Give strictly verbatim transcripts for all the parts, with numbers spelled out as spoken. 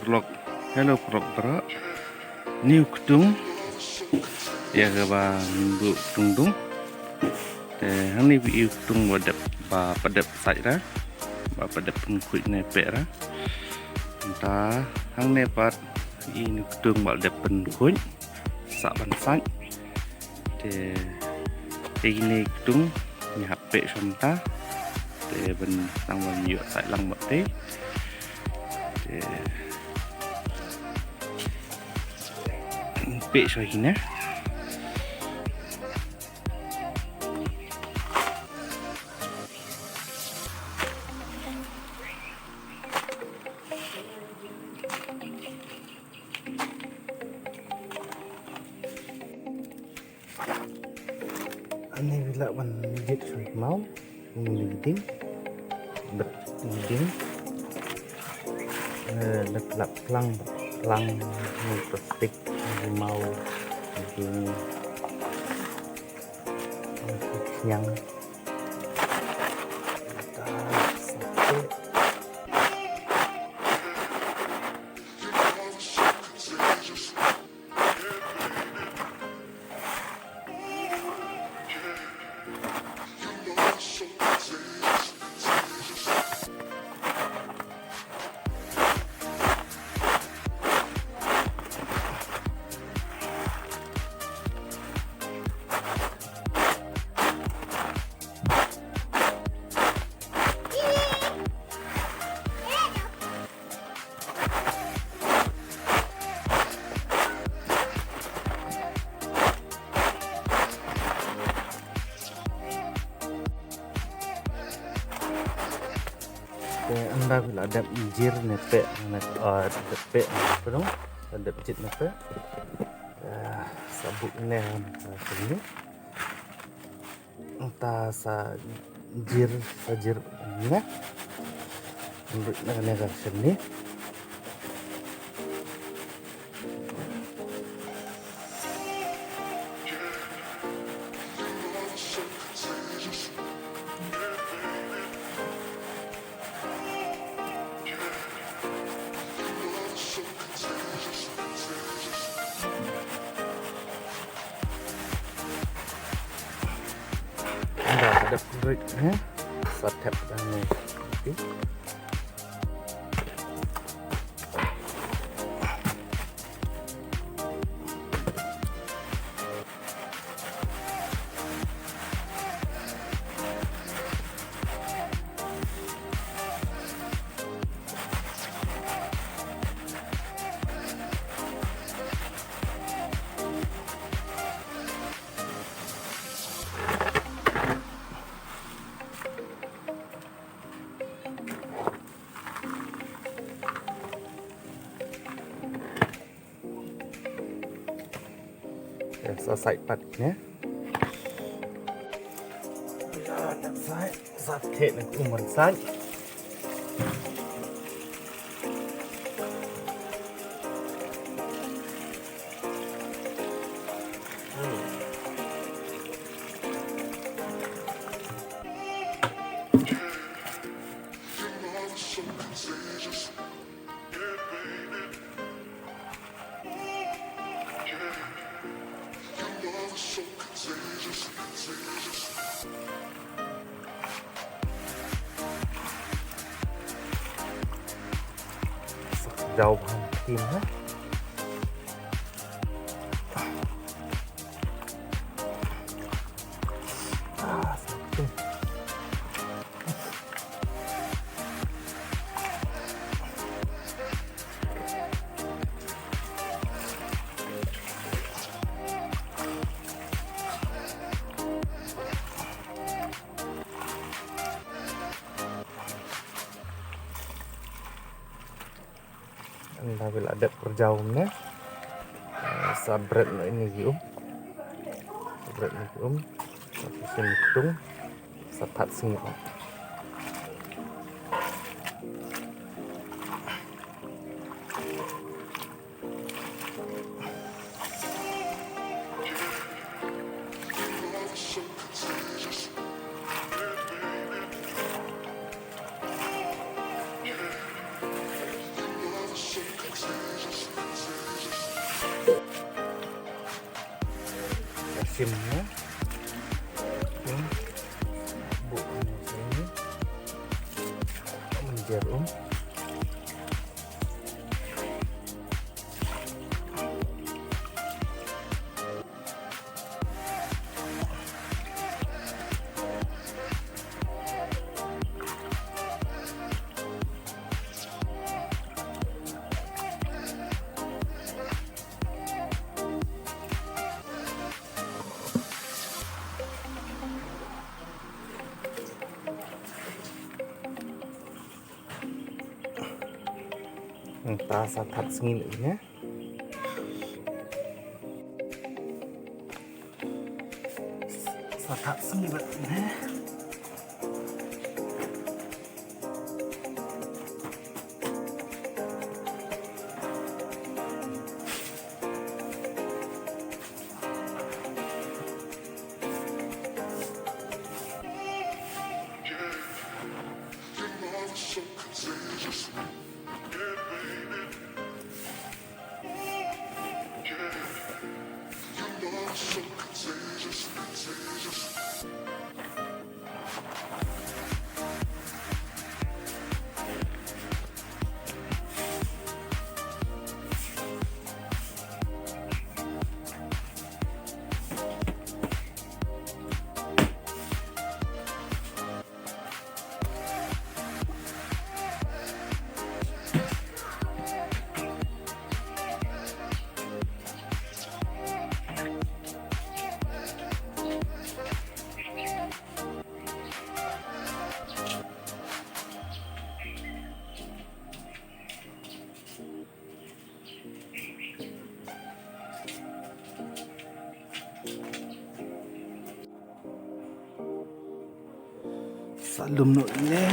Paralok, hello paralok baroh. Une u ktung ïa kaba ngi buh ktung dung. Te hangne ba ïoh ktung ba dep, ba pat dep sait ra, ba pat dep pynkhuid ne peh ra. Nangta hangne pat ïoh ktung ba dep pynkhuid, sah ban sait. Te, te kine ktung ngi hap peh sha mynta. Te ban nang ban ïoh sait lang bad te. Te peh sha kine. Ani bila ban jit sha maw, ngi ding, bet ngi ding, eh, bet lap plang, plang ngi plastik ngi maw, ngi ding, ngi nyang. Te ynda phi la dep jir ne peh ne, ah, dep peh ne peh dong, dep jit ne peh. Ah, sa buh ne, ah, sini. Nta sa jir, sa jir ne. Ndu na ne ka sini. Ynda ka dep rit, eh, sa thep da ne. Okey. Ïa, sa sait pat ne. Ïa, sa sait, sa theh ne kumban sait. Jauh banget tim, ha? Ah, satu. Ynda phi la dep pyrjaw kumne, eh, sa bret noh ïa ki um. Sa bret noh ïa ki um. Sa pynshim ïa ki ktung. Sa that sngi pat. Sim ne. Sim. Buh ne sini. Menjer um. Nta sa that sngi leh ne. Sa that sngi leh ne. Sa lum noh ne.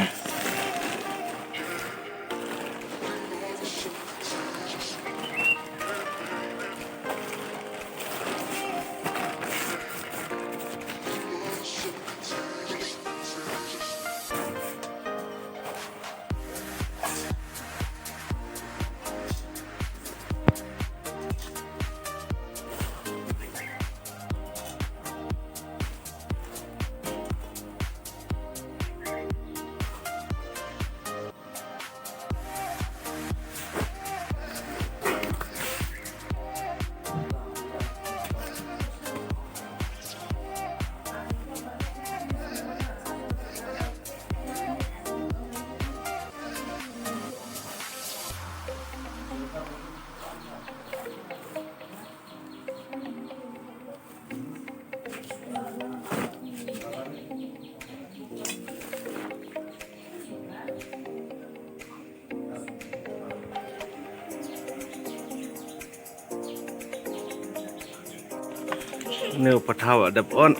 Ne u pathaw a dep on.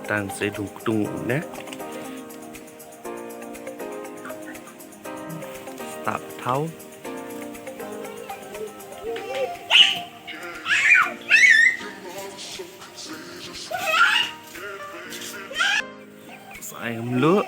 Tang sei dung ktung ne. Stop pathaw. Sa ai ngam luh.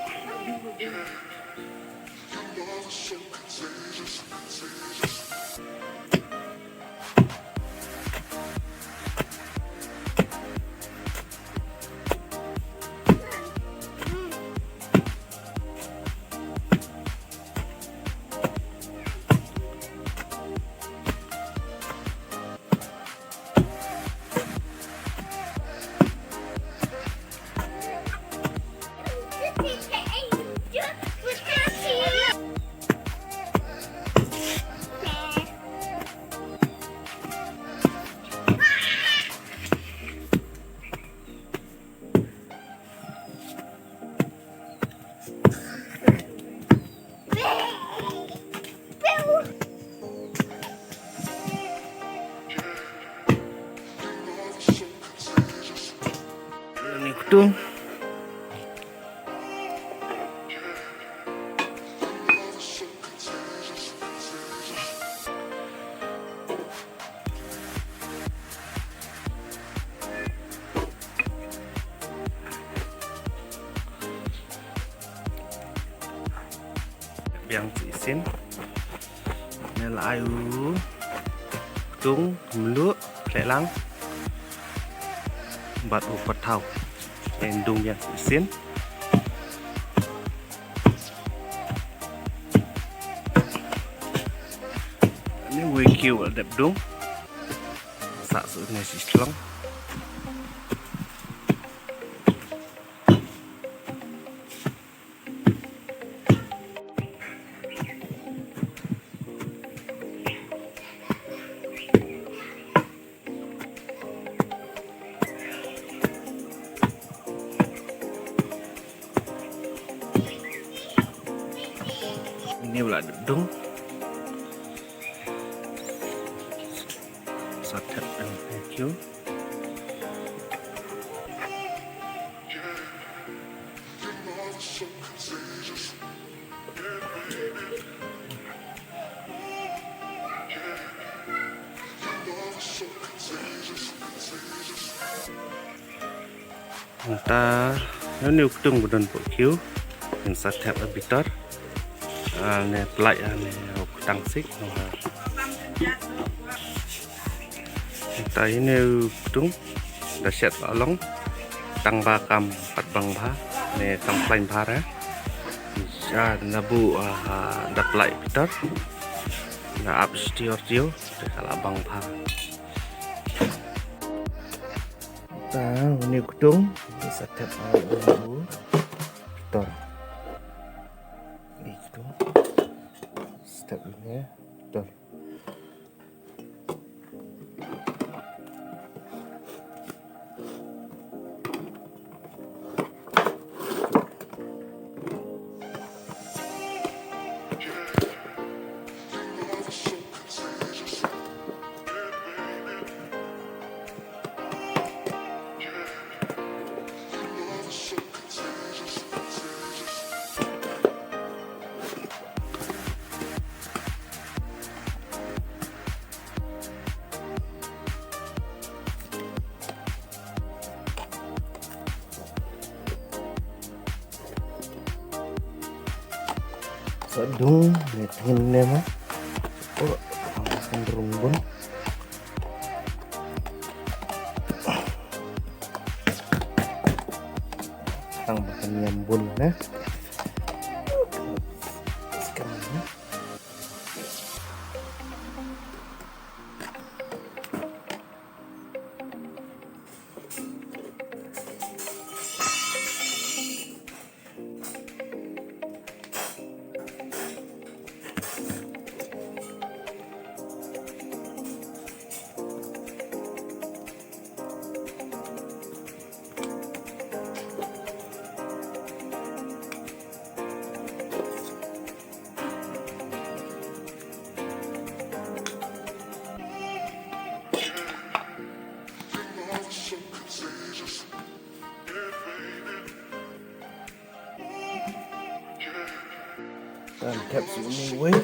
Ni ktung. Biang shisien. Ne la ai u ktung mluh khleh lang. Bad u pathaw. Ïa dung ïa sien. Une u wei kiew u la dep dung. Sah shuh ne shi shlong. Une u la dung. Sa thep, thank you. Nta, ïa une u ktung ba don pok kiew. Ngan sa thep ha bitor. Ah, ne plait, ah, ne u ktang sik. Nta ïa une u ktung. Da shet ba long. Tang ba kam pat bang bha. Ne kam khlaiñ bha re. Ah, na bu, ah, da plait bitor. Na ap stior tio. Te ka la bang bha. Ta, une u ktung, ngi sa thep ha une u tor. Une u ktung. Sa thep une u tor. Sa dung ne tngin ne ma. Oh, ang kan rung bun. Tang ba kan ïam bun ne. Sekarang ne. Kan thep shuh une uwei.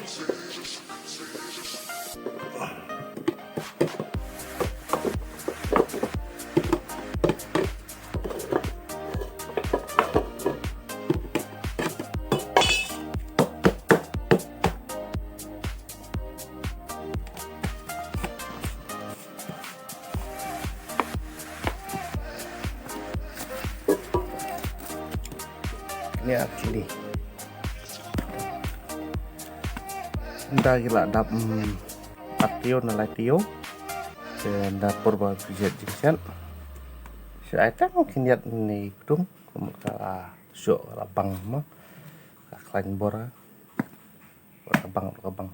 Kine ar tylli. Nda ki la dap, mm, ar taïew na lai taïew. Te nda por ba ki jet jingshet. Shu ai tang khyndiat ne ktung. Kumta ka la shoh ka la bang mo. Ka khlaiñ bor. Ka bang, ka bang.